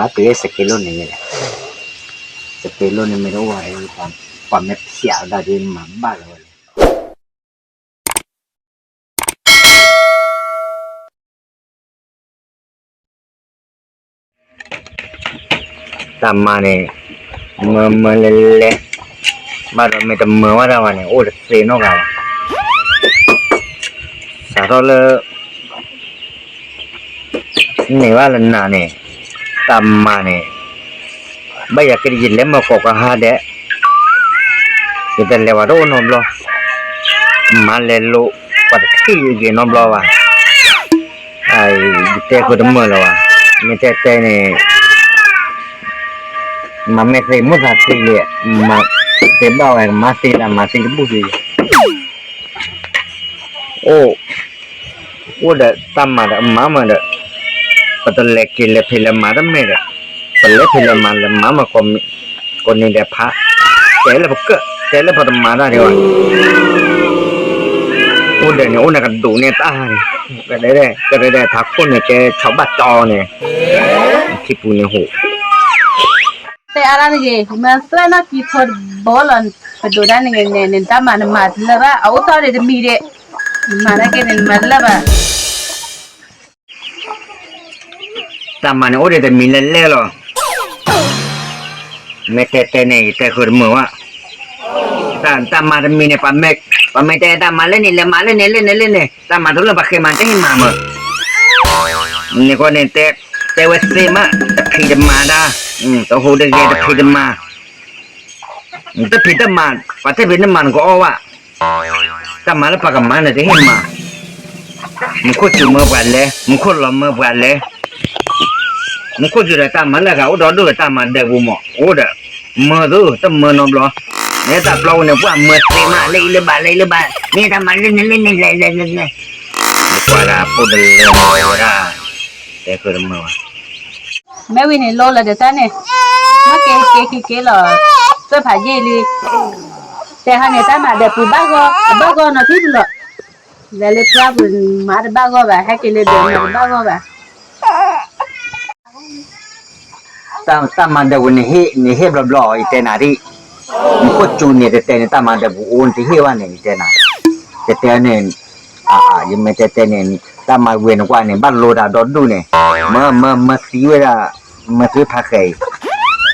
အပ့ၤစက့လိၣ်န့ၣ်, စက့လိၣ်န့ၣ်မ့ၢ်တအိၣ်ဝဲ, ပှၤမ့ၢ်ဖျးဝဲဒၣ်ဒ်မၤဘၣ်လီၤဝဲလီၤ. တၢ်မၤန့ၣ် မၢမၢလဲၤလဲၤ, ဘၣ်ဒီးမ့ၢ်တမၢဝဲဒၣ်ဘၣ်န့ၣ် အိၣ်တသ့နီတဂၤဘၣ်. စးထီၣ်လၢ န့ၢ်ဘၣ်လၢနၤန့ၣ်, တၢ်မၤန့ၣ် ဘၣ်ယၤက့ၤယလဲၤမၢကိးကဟါဒဲး, ယတလဲၤဝဲတအိၣ်နီတဘျီ, မၤလဲၤလိာ် ပှၤတထံၣ်ယဂ့ၤနီတဘျီဘၣ်. ယတဲဃုာ်တမုာ်လၢၤဘၣ်, မ့ၢ်တဲတဲန့ၣ် မၤမ့ၢ်သ့မိၣ်သးသ့လံ, မၤသ့ဘၣ်ဝဲ မၤသ့ဒၣ် မၤသ့တဘူၣ်သ့, အိၣ် အိၣ်ဒီးတၢ်မၤဒီးမၤမးဒီး, ပတလဲၤက့ၤလဲၤဖံးလဲၤမၤတမ့ၢ်ဒီး, ပလဲၤဖံးလဲၤမၤလဲၤမၤမး ကိးနံၤဒဲးဖး, တဲလၢပကၢၣ် တဲလၢပတမၤတၢ်ဒံးဘၣ်. အိၣ်ဒီးန့ၣ် အိၣ်န့ၣ်ကဒိးန့ၢ်တၢ်န့ၣ်, ကရဲဒဲး ကရဲဒဲး ထးခိၣ်န့ၣ် ကဲဆီဘၣ်ကၠီန့ၣ်, ထံပူၤန့ၣ်ဟိး တဲအါဒၣ်တဂ့ၤ, မၤသၢနီၢ်ကံဖိတဘိလီၤ, ပဒိးဒၣ်န့ၣ်န့ၣ် နတၢ်မၤနမၤတလၢဘၣ်, အအိၣ်ထီၣ်ဒံးတမံၤဒံး, နမၤတၢ်က့ၤန့ၣ် နမၤတလၢဘၣ်. တၢ်မၤန့ၣ်အိၣ်ဒံးတမံၤလဲၣ်လဲၣ်လီၤ. မ့ၢ်တဲတဲန့ၣ် ယတဲဃုာ်တမုာ်ဘၣ်. တၢ်မၤတမံၤန့ၣ် ပမ့ၢ်တဲတၢ်မၤလၢန့ၣ် လဲၤမၤလၢန့ၣ် လၢန့ၣ် လၢန့ၣ်, တၢ်မၤတလၢပဃ့မၤတဟ့ၣ်မၤမး. န့ၣ်ဃိန့ၣ် တဲဝဲသ့မး တဖံးတမၤဒၣ်, တဟူးတဂဲၤတဖံးတမၤ, တဖံးတမၤ, ပှၤတဖံးတမၤနကအီၣ်ဘၣ်. တၢ်မၤလၢပှၤကမၤန့ၣ်တဟ့ၣ်မၤ. မူခိၣ်စူၤမၢပှၤလဲၤ, မူခိၣ်လီၤမၢပှၤလဲၤ. မူခိၣ်စူၤဒီးတၢ်မၤလၢအဂၤအိၣ်ဒီဒူၣ်ဒီးတၢ်မၤဒၢးပူၤမး အိၣ်ဒီး, မၢသုတမၢနီတဘျီ. မ့ၢ်တၢ်ပျီပူၤန့ၣ် ပှၤမၢသ့မး လၢအံၤလၢဘၣ် လၢအံၤလၢဘၣ်, မ့ၢ်တၢ်မၤလၢန့ၣ်လၢန့ၣ်လဲၤလဲၤလဲၤလဲၤ. ပှၤဒၣ်ဖိတလဲၤဝဲဒၣ်, တဲဃုာ်တမုာ်ဘၣ်. မ့ၢ်ဝံၤန့ၣ် လိလီၤဒီးတၢ်န့ၣ်, မ့ၢ်က့ၤက့ၤက့ၤက့ၤလီၤ, သၢဖးယံာ်လံ, တဲဟီန့ၣ် တၢ်မၤဒီးပူၤဘၣ်ဂီၢ်, အဘၣ်ဂီၢ်နီၤထံၣ်ပူၤလီၤ. လဲၤလၢပှၢ်ပူၤမၤတဘၣ်ဂီၢ်ဘၣ်, ဟဲက့ၤလၢဒီးမၤတဘၣ်ဂီၢ်ဘၣ်. တၢ်မၤဒီးပူၤန့ၣ် နဟ့ၣ်ဘျီဘျီအီၤ ယတဲနၤဒ်, မူခိၣ်စူၤန့ၣ် တဲတဲန့ၣ် တၢ်မၤဒီးပူၤအိၣ်န့ၣ် တဟ့ၣ်ဘၣ်န့ၣ် ယတဲနၤ, တဲတဲန့ၣ်, ယမ့ၢ်တဲတဲန့ၣ် တၢ်မၤဝဲန့ၣ်ကွၢ်န့ၣ် ဘၣ်လိတၢ်ဒီဒူၣ်န့ၣ်, မၢမၢမၢသံဝဲဒၣ်, မၢသံဖးဃဲအံၤ,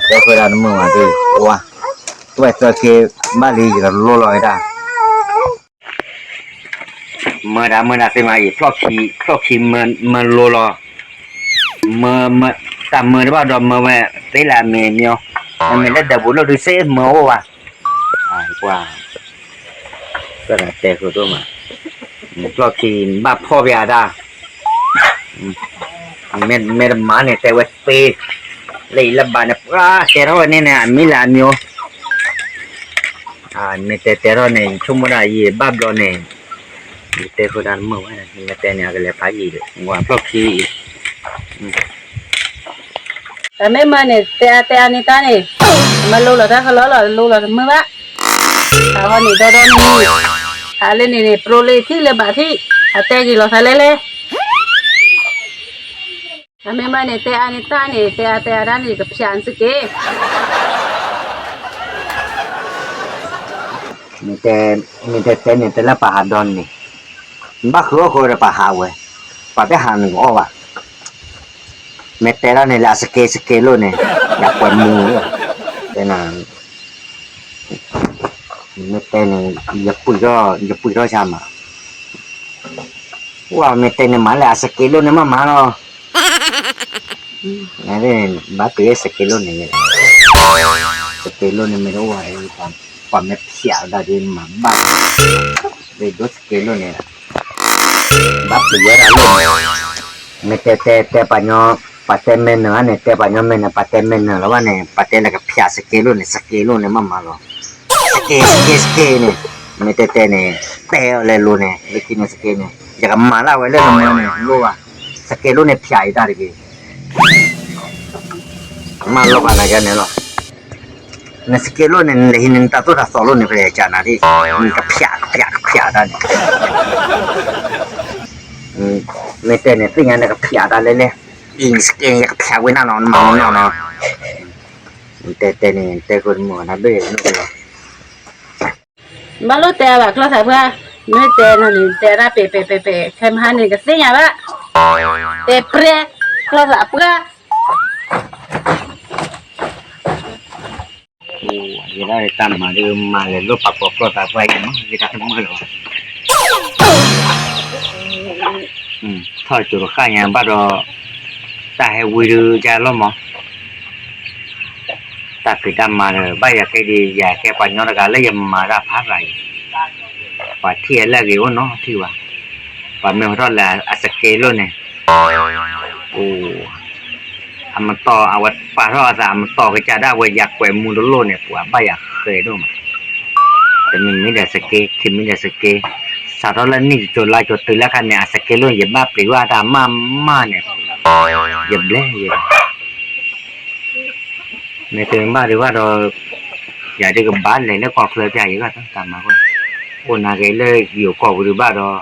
တဲဃုာ်ဒၣ်တမုာ်ဘၣ်ဒ်, ဝါ, သွဲၣ်သၢက့ဘၣ်လံ ယကလိလီၤဝဲဒၣ်. မၢဒၣ်မၢဒၣ်သ့မးအံၤ ဖျီၣ်ခံ, ဖျီၣ်ခံမၢလိလီၤ. မၢ, တၢ်မၢတဘၣ်ဒီးမၢဝဲ, သ့လၢအမ့ၢ်မ့ၢ်, မ့မ့ၢ်လၢဒၢးပူၤလီၤဒုးစ့မၢအိၣ်ဘၣ်. ကွၢ်, တဲဃုာ်ဒိၣ်မး, ဖျီၣ်ခံဘၣ်ဖီၣ်ပယၤတၢ် မ့ၢ်တမၤန့ၣ် တဲဝဲသ့, လၢအံၤလၢဘၣ်န့ၣ် ပှၤတဲထီၣ်ဝဲန့ၣ်န့ၣ် အမံၤလၢအမံၤ, မ့ၢ်တဲတဲထီၣ်န့ၣ် ယဆိကမိၣ်ဒၣ်ယဘၣ်ဘျီန့ၣ်, ယတဲဃုာ်တၢ်တမုာ်ဝဲ, မ့ၢ်တဲန့ၣ် အကလဲၤဖးယံာ်ဒီး ဝဲဖျီၣ်ခံအံၤ, တၢ်မ့ၢ်မၤန့ၣ် တဲအါတဲအါန့ၢ်တၢ်န့ၣ်, မၤလိလီၤတၢ်ကလီလီၤ လိလီၤတမုာ်ဘၣ်, ဟးဂီၤန့ၣ်ဒီဒီနံၤ, ဟးလၢန့ၣ်န့ၣ် ပြိလၢထံၣ်လၢဘၣ်ထံၣ်, အတဲဂ့ၤလီၤသးလဲလဲၣ် အမ့ၢ်မ့ၢ်န့ၣ် တဲအါန့ၢ်တၢ်န့ၣ် တဲအါတဲအါတၢ်န့ၣ် ကဖျးန့ၣ်စ့ၢ်ကီး, မ့ၢ်တဲ, မ့ၢ်တဲတဲန့ၣ် တဲလၢပှၤဟးဒီန့ၣ်, ဘၣ်ဃုအီၣ်ဃုဒီးပှၤဟးဝဲ, ပှၤတဟးန့ၣ်ကအီၣ်ဘၣ်, မ့ၢ်တဲဒၣ်န့ၣ်လၢအစကဲစကဲလိၣ်န့ၣ်, ယကွဲမူ, တဲနၤ မ့ၢ်တဲန့ၣ် ယပှ့ၤထီၣ်, ယပှ့ၤထီၣ်ဆါမး, ဝဲမ့ၢ်တဲန့ၣ်မၤလၢအစကဲလိၣ်န့ၣ်မးမးလီၤ, ဘၣ်ပှ့ၤစကဲလိၣ်န့ၣ်, စကဲလိၣ်န့ၣ်မ့ၢ်တအိၣ်ဝဲ, ပှၤမ့ၢ်ဖျးဝဲဒၣ်ဒ်မၤဘၣ်, ဒ်စကဲလိၣ်န့ၣ် ဘၣ်ပှ့ၤဝဲဒၣ်လိၣ်, မ့ၢ်တဲတဲတဲပှၤညီ, ပှၤတဲမဲာ်နၢၤန့ၣ် တဲပှၤညီမဲာ်နၢၤ ပှၤတဲမဲာ်နၢၤလီၤဘၣ်န့ၣ် ပှၤတဲလၢကဖျးစကဲလိၣ်န့ၣ် စကဲလိၣ်န့ၣ်မးမးလီၤ, စကဲ စကဲ စကဲန့ၣ်, မ့ၢ်တဲတဲန့ၣ်, တဲအီၤလဲၤလိၤန့ၣ် လၢခံန့ၣ်စကဲန့ၣ် ယကမၤလၢဝဲလၢနမၢန့ၣ်လိၣ်ဘၣ်, စကဲလိၣ်န့ၣ်ဖျးအံၤတၢ်တဂ့ၤ မၤလီၤဘၣ်နၤယါန့ၣ်လီၤ, နစကဲလိၣ်န့ၣ် နလဲၤဟံးန့ၢ်နတၢ်သိၣ်တၢ်သီလိၣ်န့ၣ် ဖဲလဲၣ်ကနၤဒ်, နကဖျး ကဖျး ကဖျးတၢ်န့ၣ်, မ့ၢ်တဲန့ၣ် သ့ၣ်ညါနကဖျးတၢ်လဲၣ်လဲၣ်, အံၤနစကဲယကဖျါဝဲနၤနီၤ နမၤနီၤနီၤ, တဲတဲန့ၣ် တဲခိၣ်တမုၣ်နဘ့ၣ်နီၤလီၤ, ဘၣ်လိၣ်တဲဘၣ်ကျီၢ်သးပှၢ်, မ့ၢ်တဲနီၤန့ၣ် တဲဒၣ်ပဲာ်ပဲာ်ပဲာ်ပဲာ် ခဲမဟါန့ၣ် ကသ့ၣ်ညါဘၣ်, တဲပြဲ ကျီၢ်သးပှၢ် ယဲဒၣ်တၢ်မၤဒ်မၤလဲၤလိၣ်ပာ်ကီၤကျီၢ်သးပှၢ်အံၤမး ယဲဒၣ်တမုာ်လီၤ, ထီၣ်ကၠိတဃၣ်ညါဘၣ်ဒီး, တၢ်ဟဲဝံဒုးယါလီၤမး, တၢ်ဖံးတၢ်မၤဒီး ဘၣ်ယၤကဲဒ်ယၤကဲပှၤကညီတဂၤလၢယမၤတၢ်ဖးသးအံၤ, ပှၤထံၣ်အလၢအဂ့ၤအိၣ်နီတထံၣ်ဘၣ်, ပှၤမ့ၢ်ဟဲထီၣ်လဲၤအစကဲလိၣ်န့ၣ် အိၣ်, အမတီၢ်အဝဲပာ်ထီၣ်အသး အမတီၢ်ကစၢ်ဒၣ်ဝဲယၤကွဲးမူတလိၣ်န့ၣ် ပှၤဘၣ်ယၤဃဲးဒိၣ်မး, တမံၤမံၤဒီးစကဲ ခံမံၤဒီးစကဲ, စးထီၣ်လၢနံၣ်တကၠိၤလါကၠိၤတုၤလၢခါန့ၣ် အစကဲလိၣ်န့ၣ် ယဘၣ်ပျံၤဝဲတၢ်မးမးန့ၣ်, ယဘျဲၣ်ယဲ မ့ၢ်တမ့ၢ်ဘၣ်ဒုးဘၣ်ဒီး, ယၤဒုးကဘၣ်လဲၤလၢကီၢ်ချၢပျၢ်ယဲဘၣ်တၢ်မၤဃိ, အိၣ်နာ်က့ၤလၢယိၤကီၢ်ပူၤဒုးဘၣ်ဒီး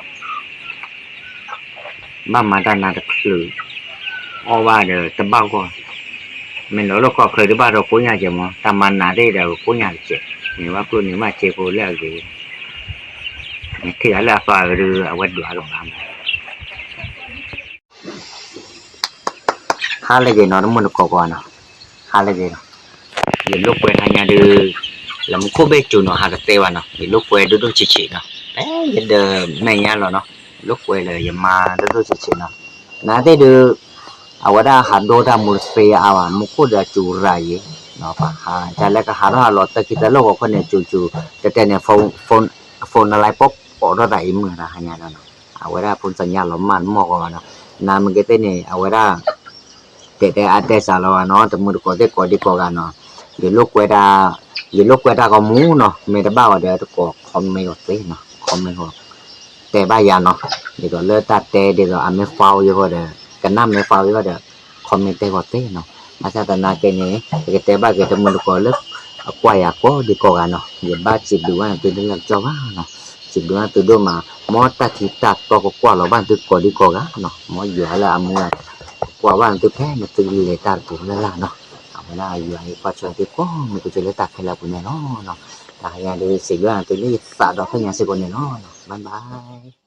ဘၣ်မၤတၢ်နါတချုး, အီၣ်ဘၣ်ဒီးတဘၣ်ဂီၢ်, မ့ၢ်လီၤလၢကီၢ်ချၢဒုးဘၣ်ဒီးကိးညါကဲမး တၢ်မၤနးသ့ၣ်ဒီးကိးညါတကဲး, မ့ၢ်ဘၣ်ကျိၣ်န့ၣ်မ့ၢ်စ့ဖိလၢအဂ့ၤ, မ့ၢ်ထံၣ်ဒၣ်လၢအသွါကဒုး အဝဲဒွးကဘၣ်မး ဟါလၢအဂ့ၤနီၤ တမုၢ်တကိးကိးဂၤနီၤ, ဟါလၢအဂ့ၤနီၤ, ယလိာ်ကွဲခါညါဒုး, လၢမူခိၣ်ဘ့ၣ်စူၤနီၤ ဟးတသ့ဘၣ်နီၤ ယလိာ်ကွဲဒိၣ်ဒိၣ်ဆံးဆံးနီၤ, ဖဲယဒၢးမဲာ်ညါလီၤနီၤ, လိာ်ကွဲလၢယမါဒိၣ်ဒိၣ်ဆံးဆံးနီၤ, နာ်သ့ၣ်ဒုး, အဝဲဒၣ်ဟးဒိတၢ်မူတသ့အါဘၣ် မူခိၣ်ဒီးစူၤရၤယံၤ, ပှၤဟးတၢ်လၢကဟးထီၣ်ဟးလီၤတၢ်ခံတၢ်လီၢ်ဂီၤခီန့ၣ် စူၤစူၤ, တတဲန့ၣ် phone နလါပိာ်ပိာ်ထီၣ်သးအံၤမုာ်တဟါညါနီၤ, အဝဲဒၣ်ဖိသညါလီၤမၢ်တမီၢ်ဂီၤဘၣ်နီၤ, နာ်မ့ၢ်ကသ့ၣ်န့ၣ် အဝဲဒၣ် တဲတဲအါတဲစှၤလီၤဘၣ်နီၤ တမုၢ်တကိးသ့ၣ်ကိးဒံကိးဂၤနီၤ, ယလိာ်ကွဲတၢ်, ယလိာ်ကွဲတၢ်ဂီၤမူနီၤ မ့ၢ်တဘၣ်ဝဲဒီးတကိး comment ဂီၤသ့နီၤ comment ဂီၤ, တဲဘၣ်ယၤနီၤ, ဒ်သိးလၢတၢ်တဲဒ်သိးအမ့ၢ် follow ယဂီၢ်ဒီး, ကနၣ်မ့ၢ် follow ယဂီၢ်ဒီး, comment တဲဂီၤသ့နီၤ, ဘၣ်ဆၣ်သနာ်က့န့ၣ် ယကတဲဘၣ်က့ၤတမုၢ်တကိးလၢ, အကွၢ်ယၤကိးဒံကိးဂၤနီၤ ယဘၣ်စံးဘျုးဘၣ်နသုလၢလၢကစီၣ်ဘၣ်နီၤ, စံးဘျုးဘၣ်နသုဒိၣ်မး, မ်တၢ်ထံတၢ်တီကကွၢ်လီၤဘၣ်နသုကိးဒံကိးဂၤနီၤ မ်ယွၤလၢအမူ ကွၢ်ဘၣ်နသုဖဲနသုလဲၤတၢ်တပူၤလၢ်လၢ်နီၤ, အဝဲဒၣ်ယွၤအံၤကွၢ်ဆိသုကိးမုၢ်ကစၢ်လၢတၢ်ခဲလၢာ်အပူၤန့ၣ်လီၤ, တဟါညါဒုးစံးဘျုးနသုလၢယသးဒီဖျၢၣ်ညါစ့ၢ်ကီးန့ၣ်လီၤ, bye bye.